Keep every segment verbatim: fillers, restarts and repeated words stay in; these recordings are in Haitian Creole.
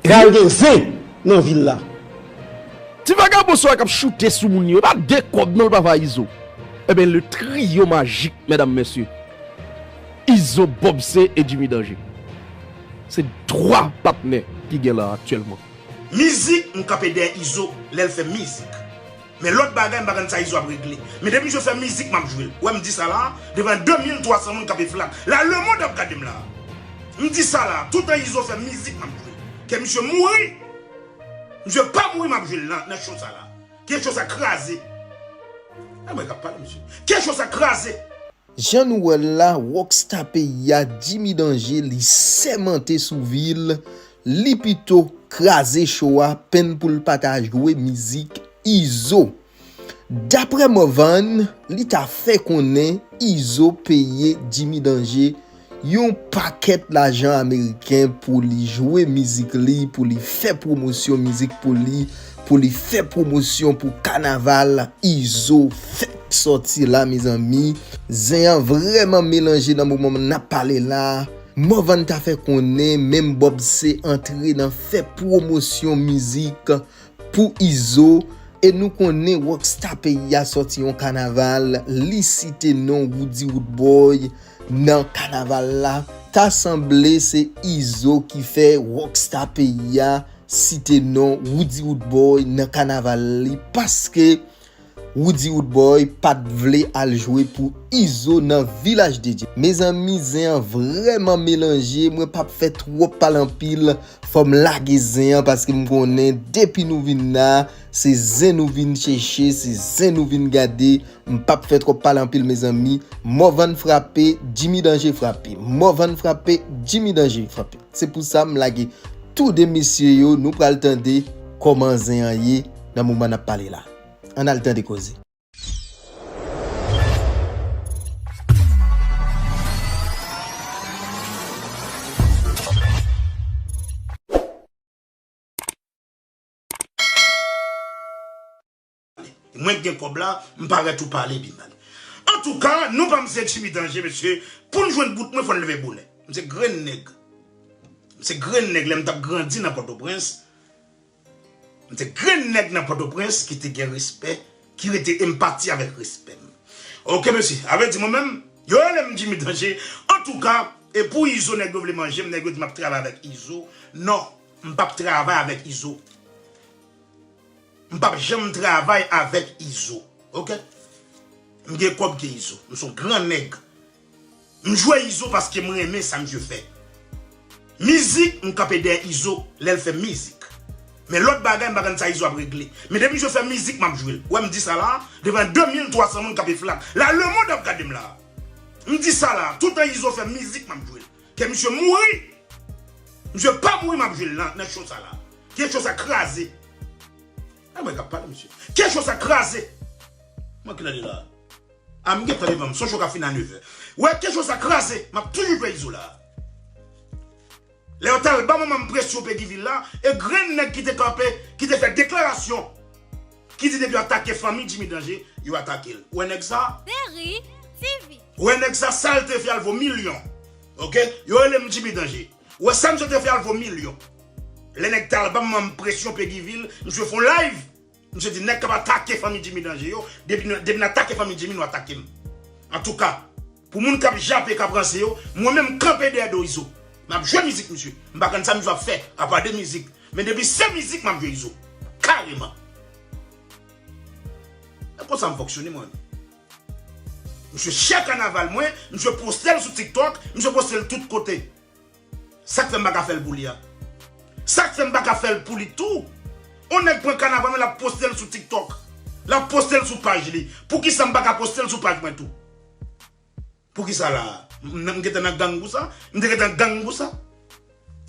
Pral gen zen nan vil la. Ti vagabon sa k ap choute sou moun yo, e pa de kòb non l pa fè a Izo. Ebyen, le trio majik, medam, mesye. Izo, Bob C e Jimmy Danger. Se twa patnè ki gen la aktyèlman. Mizik, m kanpe dèyè Izo lè l fè mizik. Men lòt bagay, m pa konn sa Izo ap regle. Men depi misye fè mizik, m ap jwe l. Wè, m di sa la, devan de mil twa san moun k ap flak. La, lemonn ap gade m la. M di sa la, toutan Izo fè mizik, m ap jwe l. Ke misye mouri, misye pa mouri, m ap jwe l nan, nan show sa la. Ke show sa kraze. E mwen k ap pale, mesye. Ke show sa kraze. Jan nou wè l la, rockstar peyi a, Jimmy Danger, li sèmante sou vi l, li pito kraze show a, penn pou l pa ta jwe mizik Izo. Daprè Morvan, li ta fè konnen Izo peye Jimmy Danger yon pakèt lajan ameriken pou li jwe mizik li, pou li fè pwomosyon mizik pou li, pou li fè pwomosyon pou kanaval Izo fèk sòti la, mezanmi. Zen an vrèman melanje nan moman n ap pale la. Morvan ta fè konnen menm Bob C antre nan fè pwomosyon mizik pou Izo. E nou konnen rockstar peyi a sòti yon kanaval, li site non Roody Roodboy nan kanaval la. Ta sanble se Izo ki fè rockstar peyi a site non Roody Roodboy nan kanaval li, paske Roody Roodboy pa t vle al jwe pou Izo nan Vilaj de Dye. Mezanmi, zen an vrèman melanje, mwen p ap fè twòp pale anpil, fò m lage zen an paske m konnen depi nou vin la, se zen nou vin chèche, se zen nou vin gade. M p ap fè twòp pale anpil, mezanmi. Morvan frape, Jimmy Danger frape. Morvan frape, Jimmy Danger frape. Se pou sa m lage tou de mesye yo, nou pral tande kòman zen an ye nan moman n ap pale la. Ann al tande koze. Mwen k gen kòb la, m parèt ou pale pi mal. Antouka, non pa m se Jimmy Danger, mesye. Pou n jwenn bout mwen, fò n leve bonè. M se grenn nèg. M se grenn nèg lè m t ap grandi nan Pòtoprens. M te grenn nèg nan Pòtoprens ki te gen respè, ki rete e m pati avèk respè m. Oke, mesye, avè di mwen menm, yo rele m Jimmy Danger. Antouka, e pou Izo, nèg yo vle manje m, nèg yo di m ap travay avèk Izo. Non, m p ap travay avèk Izo. M p ap janm travay avèk Izo. Oke? M gen kòb ke Izo. M se yon gran nèg. M jwe Izo paske m renmen sa misye fè. Mizik, m kanpe dèyè Izo lè l fè mizik. Men lòt bagay, m pa konn sa Izo ap regle. Men depi misye fè mizik, m ap jwe l. Wè, m di sa la, devan de mil twa san moun k ap flak. La, lemonn ap gade m la. M di sa la, toutan Izo fè mizik, m ap jwe l. Ke misye mouri, misye pa mouri, m ap jwe l nan, nan show sa la. Ke show sa kraze. E mwen k ap pale, mesye. Ke show sa kraze. Mwen ki nan li la. A, m gentan devan m, se yon show k ap fini a nevè. Wè, ke show sa kraze, m ap toujou jwe Izo la. Lè yo t al ba manman m presyon Péguy-Ville la, e grenn nèg ki te kanpe, ki te fè deklarasyon, ki di depi yo atake fanmi Jimmy Danger, yo atake l. Wè nèg sa? Berry T V. Wè nèg sa, sa l te fè a l vo milyon. Oke? Yo rele m Jimmy Danger. Wè sa misye te fè a l vo milyon. Lè nèg t al ba manman m presyon Péguy-Ville, misye fè yon live. Misye di nèg k ap atake fanmi Jimmy Danger yo, depi nou, depi n atake fanmi Jimmy, nou atake m. Antouka, pou moun k ap jape, k ap ranse yo, mwen menm m kanpe dèyè do Izo. M ap jwe mizik misye. M pa konn sa misye ap fè, apa de mizik. Men depi se mizik, m ap jwe Izo. Kareman. E konsa m fonksyone mwen. Misye chè kanaval mwen, misye poste l sou TikTok, misye poste l tout kote. Sa k fè m pa ka fè l pou li a? Sa k fè m pa ka fè l pou li tou? On nèg pran kanaval mwen, l ap poste l sou TikTok. L ap poste l sou paj li. Poukisa m pa ka poste l sou paj mwen tou? Poukisa la? M, m gentan nan gang pou sa? M te gentan gang pou sa?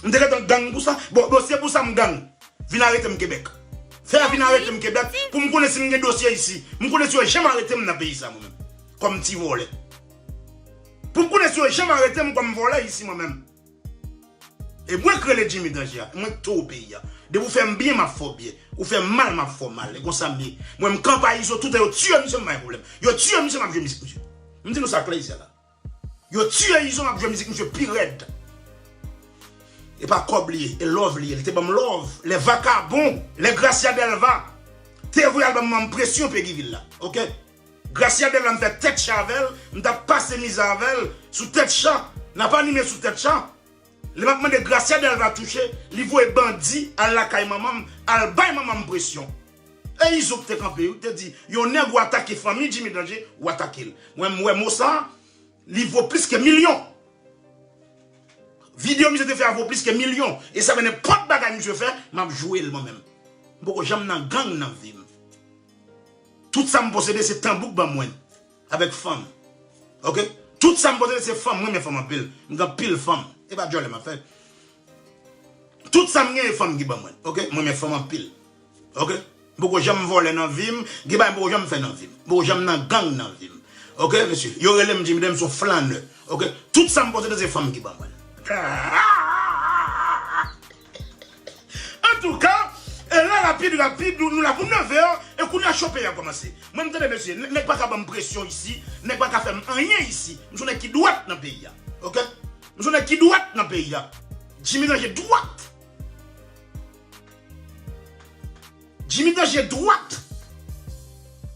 M te gentan gang pou sa? Bon, bon, se pou sa m gang. Vin arete m Kebèk. Fè a vin arete m Kebèk pou m konnen si m gen dosye isi. M konnen si yo janm arete m nan peyi sa, mwen menm. Kòm ti vòlè. Pou m konnen si yo janm arete m kòm vòlè isi, mwen menm. E mwen k rele Jimmy Danger a, mwen k tou peyi a. Depi w fè m byen, m ap fè w byen. Ou fè m mal, m ap fè w mal. E konsa m ye. Mwen, m kanpe a Izo, toutan yo tiye misye, m pa gen pwoblèm. Yo tiye misye, m ap jwe mizik misye. M di nou sa klè isi a la. Yo tiye Izo, m ap jwe mizik misye pi rèd. E pa kòb li ye, e love li ye. Li te ban m love. Lè Vakabon, lè Gracia Delva te voye album an presyon Péguy Ville la. Oke? Gracia Delva m fè tèt chay avè l, m t ap pase mizè avè l sou tèt chay. N ap anime sou tèt chay. Lè m ap mande Gracia Delva touche, li voye bandi al lakay manman m, al bay manman m presyon. E Izo ki te kanpe, wi, te di, yon nèg ou atake fanmi Jimmy Danje, ou atake l. Mwen, m wè mo sa, li vo plis ke milyon. Videyo misye te fè a vo plis ke milyon. E sa fè nenpòt bagay misye fè, m ap jwe l mwen menm. M poko janm nan gang nan vi m. Tout sa m posede se tanbou k ban mwen. Avèk fanm. Oke? Tout sa m posede se fanm. Mwen renmen fanm anpil. M gen anpil fanm. E pa djòlè m ap fè. Tout sa m gen e fanm ki ban mwen. Oke? Mwen renmen fanm anpil. Oke? M poko janm vòlè nan vi m, gen bagay m poko janm fè nan vi m. M poko janm nan gang nan vi m. Oke, mesye? Yo rele m Jimmy Danje, m se yon flanè. Oke? Tout sa m posede se fanm ki ban mwen. Antouka, e la rapid, rapid, nou, nou la pou nèf è, e kounye a cho peyi a kòmanse. Mwen, m tande, mesye, nè-, nèg pa ka ban m presyon isi, nèg pa ka fè m anyen isi. M se yon nèg ki dwat nan peyi a. Oke? M se yon nèg ki dwat nan peyi a. Jimmy Danje dwat. Jimmy Danje dwat.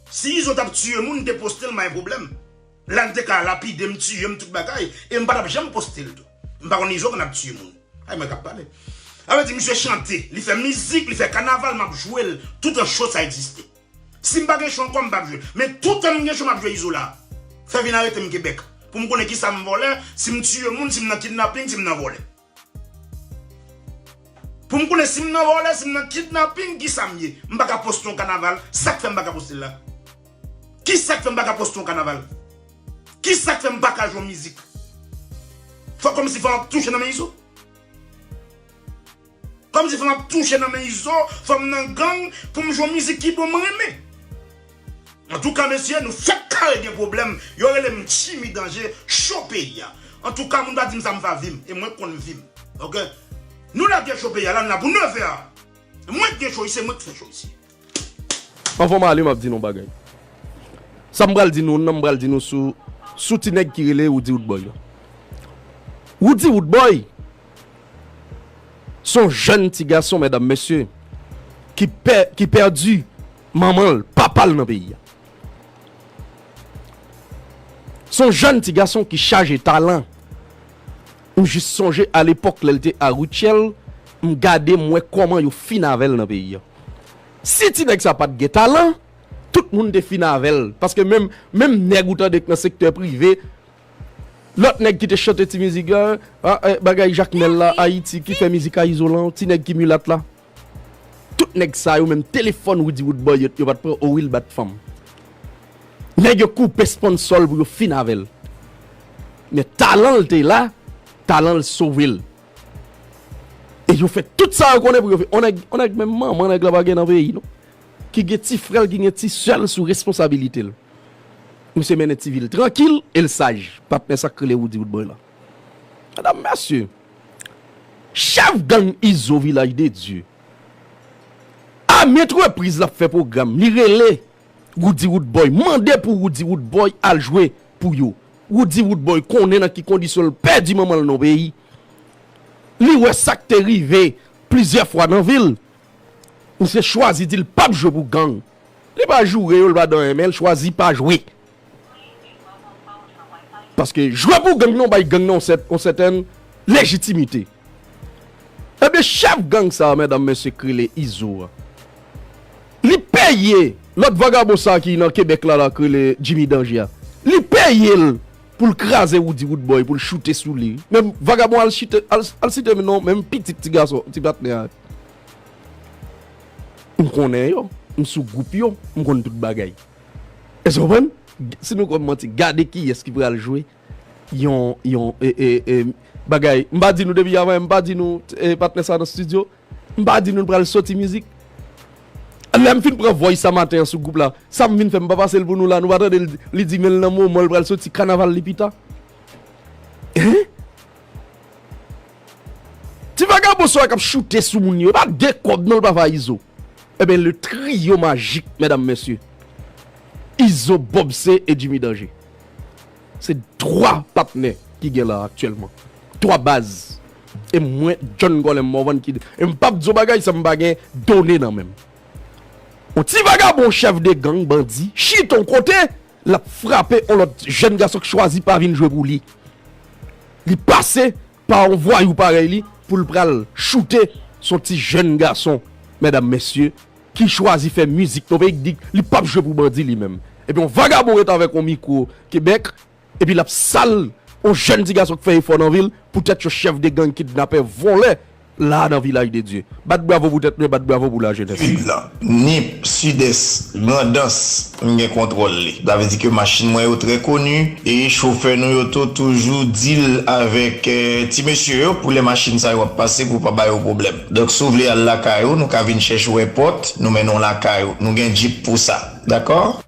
Si Izo t ap tiye moun, te poste l, m pa gen pwoblèm. La, l te ka lapide m, tiye m, tout bagay. E m pa t ap janm poste l tou. M pa konn Izo konn ap tiye moun. Ay, mwen k ap pale. Sa vle di, misye chante, li fè mizik, li fè kanaval, m ap jwe l. Toutan cho sa egziste. Si m pa gen cho ankò, m p ap jwe. Men toutan m gen cho, m ap jwe Izo la. Fè vin arete m Kebèk. Pou m konnen kisa m vòlè, si m tiye moun, si m nan kidnaping, si m nan vòlè. Pou m konnen si m nan vòlè, si m nan kidnaping, kisa m ye. M pa ka poste yon kanaval. Sa k fè m pa ka poste l la? Kisa k fè m pa ka poste yon kanaval? Kisa k fè m pa ka jwe yon mizik? Fò kòmsi fò m ap touche nan men Izo? Kòmsi fò m ap touche nan men Izo, fò m nan gang pou m jwe yon mizik ki bon m renmen. Antouka, mesye, nou fèk kare gen pwoblèm. Yo rele m Jimmy Danje, cho peyi a. Antouka, moun pa di m sa m fè a vi m, e mwen k konn vi m. Oke? Nou lage cho peyi a la, nou la pou nèf è a. Mwen k gen cho isi, se mwen k fè cho isi. Anvan m ale, m ap di nou yon bagay. Sa m pral di nou, nan m pral di nou sou, sou ti nèg ki rele Roody Roodboy la. Roody Roodboy, se yon jèn ti gason, medam, mesye, ki pè-, ki pèdi manman l, papa l nan peyi a. Se yon jèn ti gason ki chaje talan. M jis sonje alepòk lè l te a Rutshelle, m gade, m wè kòman yo fin avè l nan peyi a. Si ti nèg sa pa t gen talan, tout moun te fin avè l. Paske menm, menm nèg ou tande k nan sektè prive, lòt nèg ki te chante ti mizik la, a, e, bagay Jakmèl la, Ayiti, ki fè mizik a Izolan, ti nèg ki milat la. Tout nèg sa yo, menm telefòn Roody Roodboy yo, yo pa t pran, o wi, l bat fanm. Nèg yo koupe sponsò l pou yo fin avè l. Men talan l te la, talan l sove l. E yo fè tout sa yo konnen pou yo fè. On nèg, on nèg menm manman nèg la pa gen nan peyi, non. Ki gen ti frè l, ki gen ti sè l sou responsabilite l. Misye mennen ti vi l trankil e l saj. Patnè sa k rele Roody Roodboy la. Medam, mesye, chèf gang Izo Vilaj de Dye, a menm repriz l ap fè pwogram, li rele Roody Roodboy, mande pou Roody Roodboy al jwe pou yo. Roody Roodboy konnen nan ki kondisyon l pèdi manman l nan peyi. Li wè sa k te rive plizyè fwa nan vi l. Misye chwazi di l p ap jwe pou gang. Li pa joure yo, li pa dan renmen, li chwazi pa jwe. Paske jwe pou gang nan bay gang nan yon sèt-, yon sètèn lejitimite. Ebyen, chèf gang sa a, medam, mesye, k rele Izo a, li peye lòt vagabon sa a ki nan Kebèk la, la, k rele Jimmy Danje a. Li peye l pou l kraze Roody Roodboy, pou l choute sou li. Men vagabon al chite, al, al site non, menm pitit ti gason, ti patnè a. M konnen yo. M sou gwoup yo. M konn tout bagay. Èske w konprann? Si nou konn manti, gade kiyès ki pral jwe yon, yon, e, e, e, bagay. M pa di nou depi avan, m pa di nou, e, patnè sa nan estidyo. M pa di nou l pral soti mizik. Lè m fin pran voice sa maten an sou gwoup la, sa m vin fè, m pa pase l pou nou la, nou pa tande l, li di men l nan moman l pral soti kanaval li pita. Hein? Ti vagabon sa k ap choute sou moun yo, e pa de kòb non l pa fè a Izo. Ebyen, le trio majik, medam, mesye. Izo, Bobse e Jimmy Danje. Se twa patnè ki gen la aktyèlman. Twa baz. E mwen, John Colem Morvan ki. E m p ap di w bagay san m pa gen done nan men m. Yon ti vagabon chèf de gang, bandi, chita yon kote, l ap frape yon lòt jèn gason k chwazi pa vin jwe pou li. Li pase pa yon vwayou parèy li pou l pral choute s on ti jèn gason, medam, mesye, ki chwazi fè mizik nan peyi k di li p ap jwe pou bandi li menm. Epi yon vagabon ret avèk yon mikwo Kebèk, epi l ap sal yon jèn ti gason k fè efò nan vil poutèt yon chèf de gang kidnapè vòlè la nan Vilaj de Dye. Bat bravo pou tèt nou e bat bravo pou lajenès. Sid lan, Nip, Sidès, Grandans, m gen kontwòl li. Sa vle di ke machin mwen yo trè koni e chofè nou yo tou toujou deal avèk eh, ti mesye yo pou lè machin sa yo ap pase pou pa ba yo pwoblèm. Donk si w vle al lakay ou, nou ka vin chèche w èpòt, nou mennen w lakay ou. Nou gen djip pou sa. Dakò?